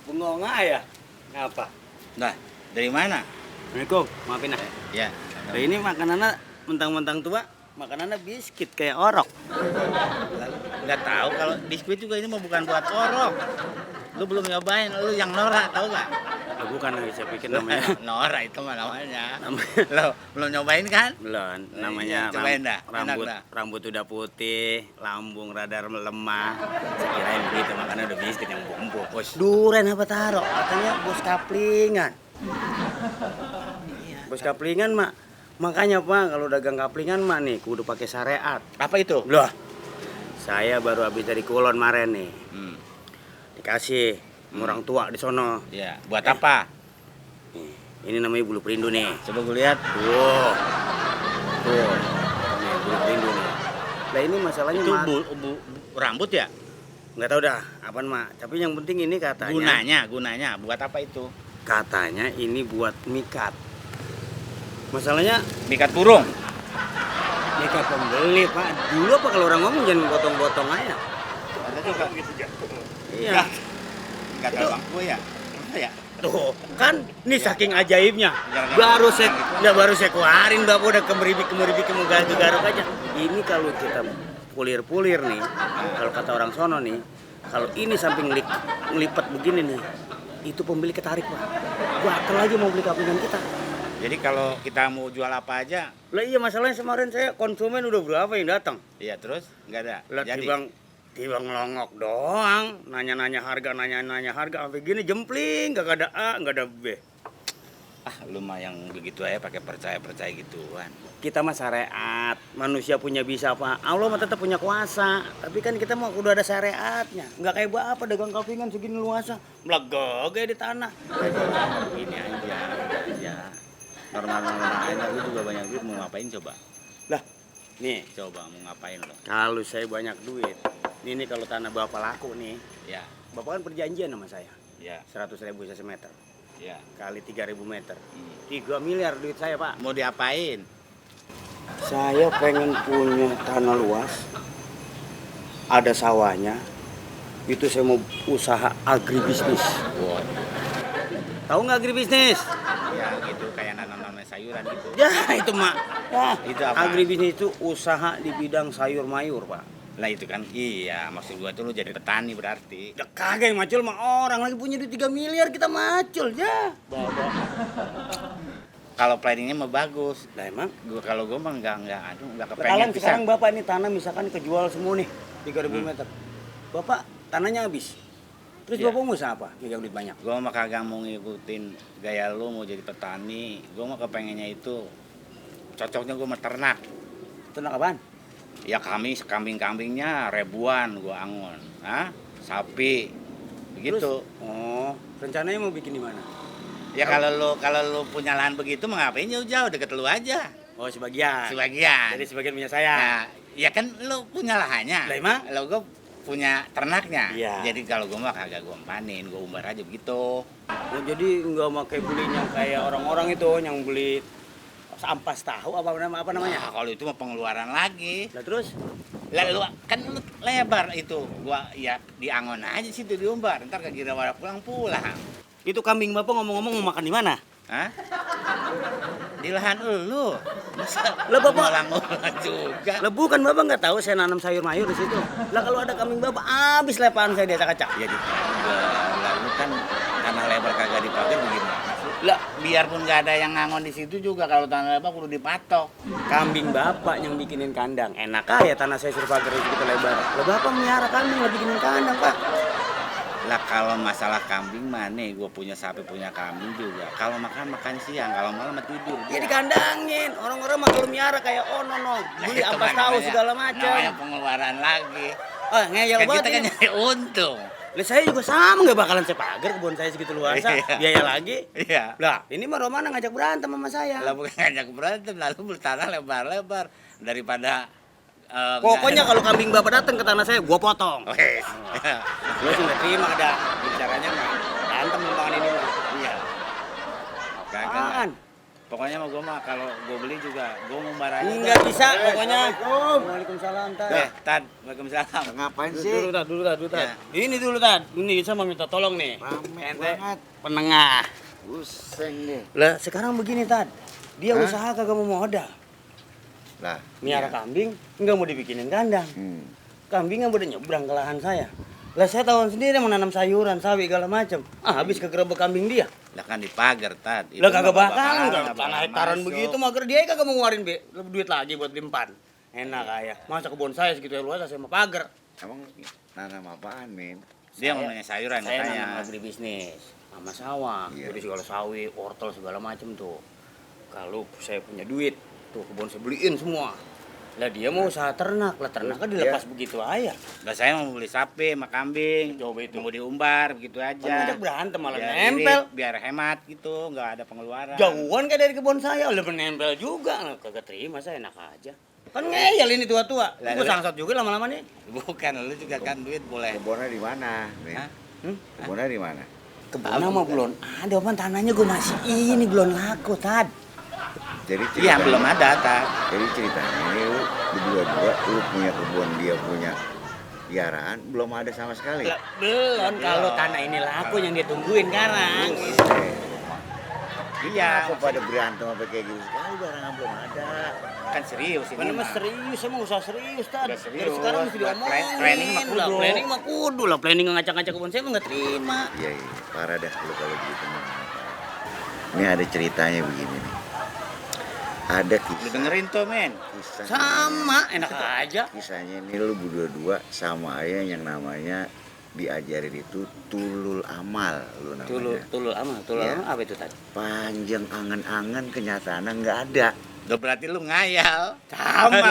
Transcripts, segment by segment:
Bengong ya? Ngapa? Nah, dari mana? Assalamualaikum, maafin ah. Ya. Nah, ini makanannya mentang-mentang tua, makanannya biskuit kayak orok. Nggak tahu kalau biskuit juga ini mah bukan buat orok. Lu belum nyobain, lu yang norak tahu nggak? Oh, bukan lagi saya pikir namanya. Norak itu mah namanya. Namanya- Lo belum nyobain kan? Belum, namanya Iya, cobain dah, enak rambut dah. rambut udah putih, lambung rada lemah. Saya kirain begitu, makanya udah biskuit yang empuk. Bos duren apa taruh? Katanya bos kaplingan. Bos kaplingan mak. Makanya Pak, kalau dagang kaplingan mak nih kudu pakai syariat. Apa itu? Loh. Saya baru habis dari Kulon kemarin nih. Dikasih sama orang tua di sono. Ya, buat apa? Nih, ini namanya bulu perindu nih. Coba gue lihat. Tuh. Tuh. Nih, bulu perindu nih. Nah ini masalahnya Itu mak. rambut ya? Nggak tahu dah apaan mak. Tapi yang penting ini katanya. Gunanya buat apa itu? Katanya ini buat mikat. Masalahnya Mikat burung. mikat pembeli Pak. Dulu apa kalau orang ngomong jangan potong-potong aja. Ada juga. Iya. Mikat Itu- abang gue ya. Apa ya? Tuh, kan ini saking ajaibnya. Jangan- Baru saya keluarin Bapak udah kemeribik mau garuk aja. Ini kalau kita pulir-pulir nih, kalau kata orang sono nih, kalau ini sampai ngelipat begini nih, itu pembeli ketarik Pak. Gatel aja mau beli kaplingan kita. Jadi kalau kita mau jual apa aja, Lah iya masalahnya kemarin saya konsumen udah berapa yang datang? iya terus nggak ada. Lah Jadi tiba ngelongok doang, nanya-nanya harga sampai gini jempling, gak ada A, gak ada B. lu mah yang begitu aja pakai percaya gituan. Kita mah syariat, manusia punya bisa apa? Allah mah tetap punya kuasa. Tapi kan kita mah udah ada syariatnya. Nggak kayak apa dagang kaplingan segini luasa, melegok kayak di tanah. Ini aja. Normal-normal aja. Lu juga banyak duit mau ngapain coba? Lah, nih Coba mau ngapain lo? kalau saya banyak duit, ini kalau tanah bapak laku nih, Ya, bapak kan perjanjian sama saya, ya, 100.000 semeter ya. kali 3.000 meter, 3 miliar duit saya Pak. Mau diapain? Saya pengen punya tanah luas, ada sawahnya, itu saya mau usaha agribisnis. Wah, Tahu nggak agribisnis? ya gitu kayak nanam sayuran gitu. Ya itu mak. Ya, Itu apa? agribisnis itu usaha di bidang sayur mayur Pak. Lah itu kan iya, maksud gua tuh lu jadi petani berarti. Ya kagak yang macul mah orang lagi punya duit 3 miliar kita macul ya. Bawa. Kalau planningnya mah bagus. Lah emang? Kalau gua mah nggak Sekarang kepengen sekarang pisan. Bapak ini tanah misalkan kejual semua nih 3.000 meter. Bapak tanahnya habis. Terus Iya. Bapak mau usaha apa? Megang duit banyak. Gua mah kagak mau ngikutin gaya lu mau jadi petani. Gua mah kepengennya itu cocoknya gua mah ternak. Ternak apaan? Ya kambing-kambingnya ribuan gua angon. Hah? Sapi. Begitu. Terus? Oh, rencananya mau bikin di mana? Ya kalau lu punya lahan begitu mah ngapain jauh-jauh deket lu aja. Oh, sebagian. Sebagian. Jadi sebagian punya saya. Nah, ya kan lu punya lahannya. Lah, emang? Kalau gua punya ternaknya. Iya. Jadi kalau gua mah kagak gua empanin, gua umbar aja begitu. Oh, jadi nggak pakai belinya kayak orang-orang itu yang beli ampas tahu apa namanya? Nah, kalau itu mah pengeluaran lagi. Lah terus? Lah lu kan lu lebar itu. Gua ya diangon aja situ diumbar. Ntar kira wadah pulang-pulang. Itu kambing Bapak ngomong-ngomong mau makan di mana? Hah? Di lahan lu. Masa Lah, Bapak- ngulang-ngulang juga. Lah bukan Bapak nggak tahu saya nanam sayur mayur di situ. Lah kalau ada kambing Bapak habis lepaan saya di acak-acak. Ya dipagar. Lalu kan tanah lebar kagak dipagar bagaimana sih? Lah Biarpun nggak ada yang ngangon di situ juga kalau tanah lebar kudu dipatok. kambing Bapak yang bikinin kandang. Enak aja tanah saya suruh pagar itu kita lebar. Lah Bapak melihara kambing nggak bikinin kandang Pak. Lah kalau masalah kambing mah nih gue punya sapi punya kambing juga. Kalau makan siang, kalau malam mah tidur. Ya dikandangin. Orang-orang mah kalau melihara kayak no. Beli Itu ampas mah tahu namanya- segala macam. namanya pengeluaran lagi. Ah ngeyel Kan banget kita kan ini. nyari untung. Lah saya juga sama nggak bakalan saya pagar kebun saya segitu luasa. Iya. Biaya lagi. Iya. Lah ini mah Romana ngajak berantem sama saya. Lah bukan ngajak berantem, lalu bertanah lebar-lebar daripada Pokoknya kalau kambing Bapak datang ke tanah saya, gua potong. Wes. Gua sih nggak terima ada bicaranya mah. Berantem tentang ini mah. Iya. Kagak. Apaan? Pokoknya mah gue mah kalau gue beli juga gue mau barang. Enggak bisa pokoknya. Waalaikumsalam, Tad. Tad, waalaikumsalam. Ngapain sih? Dulu Tad. Ya. Ini dulu Tad. Ini saya mau minta tolong nih. Rame Ente banget. penengah. Pusing deh. Lah sekarang begini Tad. Dia usaha kagak mau modal. Lah, Miara kambing nggak mau dibikinin kandang. Hmm. Kambingnya udah nyebrang ke lahan saya. Lah saya tahun sendiri menanam sayuran, sawi segala macam. Habis kegerebek kambing dia. Lah kan dipagar Tad. Itu Lah kagak mah bakalan nggak kalau tanah bakalan hektaran masuk. begitu mager dia kagak mau ngeluarin duit lagi buat limpan. Enak aja. Masa kebun saya segitu ya luas saya mau pagar. Emang nanam apaan, Min? Dia Saya- mau nanya sayuran Saya katanya. nanam agribisnis sama sawah, Iya. jadi segala sawi, wortel segala macam tuh. Kalau saya punya duit, tuh kebun saya beliin semua. Lah dia mau usaha ternak, lah ternaknya dilepas begitu aja. Lah saya mau beli sapi sama kambing. Coba itu. Mau diumbar begitu Kan aja. ngajak berantem malah Biar nempel. irit, biar hemat gitu, nggak ada pengeluaran. Jauhan kayak dari kebun saya, udah menempel juga. Nah, kagak terima saya enak aja. Kan ngeyel ini tua-tua. Lah, Gue lah. sangsat juga lama-lama nih. Bukan, lu juga kan duit boleh. Kebunnya di mana, Min? Hah? Kebunnya di mana? Kebun mah belum ada, apaan tanahnya gue masih ini belum laku, Tad. Jadi Iya, ceritanya- belum ada, Tad. Jadi ceritanya ini lu berdua-dua, lu punya kebun, dia punya piaraan, belum ada sama sekali. Lah, belum, kalau tanah ini laku yang dia tungguin sekarang. Iya, Kok pada berantem apa kayak gitu sekali, barangnya belum ada. kan serius ini. Mana mah mah. serius, saya mau usaha serius, Tad. Udah serius. Dari sekarang mesti Buat diomongin. planning mah kudu. Lah, planning mah kudu lah. Planning ngacak-ngacak kebun saya mah nggak terima. Iya, parah dah lu kalau begitu. Min. Ini ada ceritanya begini nih. Ada Lu kisah. dengerin tuh, men. Kisah. Sama, enak aja. Kisahnya ini lu berdua-dua sama ayah yang namanya diajarin itu tulul amal lu namanya. Tulul Iya. amal apa itu Tad? Panjang angan-angan kenyataannya nggak ada. Udah berarti lu ngayal. Sama.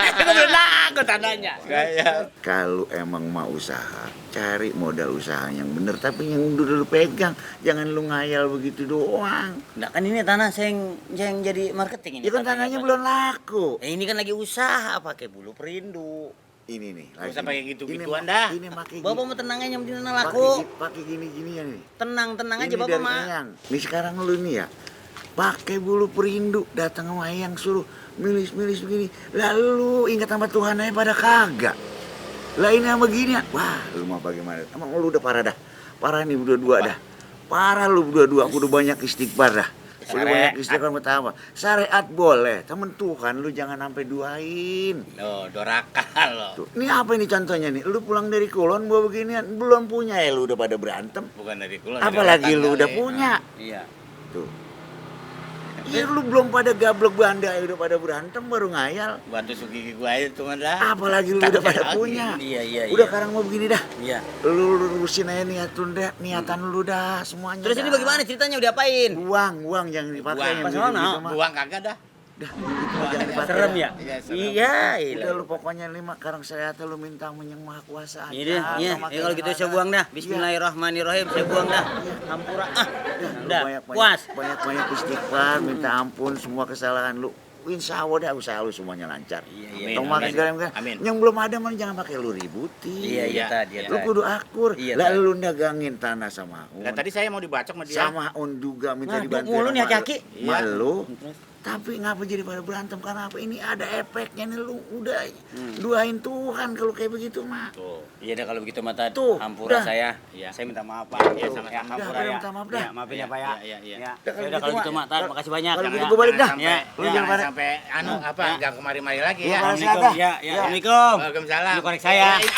Itu belum laku tandanya. Ngayal. Kalau emang mau usaha, cari modal usaha yang bener tapi yang udah lu pegang. Jangan lu ngayal begitu doang. Nah kan ini tanah saya yang jadi marketing ini. Ya kan tanahnya belum laku. Ini kan lagi usaha pakai bulu perindu. Ini nih. Nggak usah pakai gitu-gituan ini, dah. Ini pakai Bapak mau tenangnya yang penting tanah laku. pakai gini-gini ya nih. Tenang aja Ini Bapak dari mah. Eyang. Nih sekarang lu nih ya, pakai bulu perindu, datang sama Eyang suruh milis-milis begini. Lalu ingat sama Tuhan aja pada kagak. Lah ini sama gini, wah lu mau bagaimana? Emang lu udah parah dah. Parah nih berdua dah. Parah lu berdua, aku udah banyak istighfar dah. Udah banyak istighfar pertama. Syariat boleh, temen Tuhan lu jangan sampai duain. Loh, dorakan lo. Tuh, ini apa ini contohnya nih? Lu pulang dari Kulon bawa beginian, belum punya ya lu udah pada berantem. Bukan dari kulon. Apalagi dari lu dorakan udah kali. punya. Iya. Tuh. Ya lu belum pada gablek banda ya udah pada berantem baru ngayal. Bantu sugi gua aja tuh dah. Apalagi lu udah pada punya. Iya. Udah sekarang mau begini dah. Iya. Lu lurusin aja niatan lu dah semuanya. Terus ini dah. bagaimana ceritanya udah apain? Uang yang dipakai Buang. yang Pas gitu-gitu mana? mah. Buang kagak dah. Dah, itu mah jangan dipakai. Serem dah. ya? Iya, serem. Iya, Udah lu pokoknya 5 karang sehat lu minta yang maha kuasa aja. Ini deh, iya. Sama Kalau kayak gitu yang saya ada. buang dah. Bismillahirrahmanirrahim. Saya buang dah. Hampura. Udah. Puas. Banyak istighfar, minta ampun semua kesalahan lu. Insya Allah dah usaha lu semuanya lancar. Iya. Tong makan segala macam. Amin. Yang belum ada mah jangan pakai lu ributin. Iya, Tad. Lu kudu akur. Iya, Lah Tad. lu dagangin tanah sama Nah, tadi saya mau dibacok sama dia. sama on juga minta Ngaduk dibantu. mulu nih aki-aki. Malu. Tapi ngapa jadi pada berantem? Karena apa? Ini ada efeknya nih lu udah duain Tuhan kalau kayak begitu mah. Tuh. Iya dah kalau begitu mata Tuh, hampura dah. saya. Iya. Saya minta maaf Pak. Iya, sama-sama. Ya, hampura Dah, ya. minta maaf dah. Ya, maafin ya Pak ya. Iya. Ya. Dah, kalau Udah kalau gitu, gitu Mak. Mak, Tad, makasih banyak. Kalau Ya. gitu gua balik dah. Sampai, Ya, Lu jangan jangan pada- sampai anu apa, Ya. gang kemari-mari lagi Lu ya. kalau sehat Assalamualaikum. dah. Ya, Ya. Assalamualaikum. Waalaikumsalam. Ini korek saya. Ya,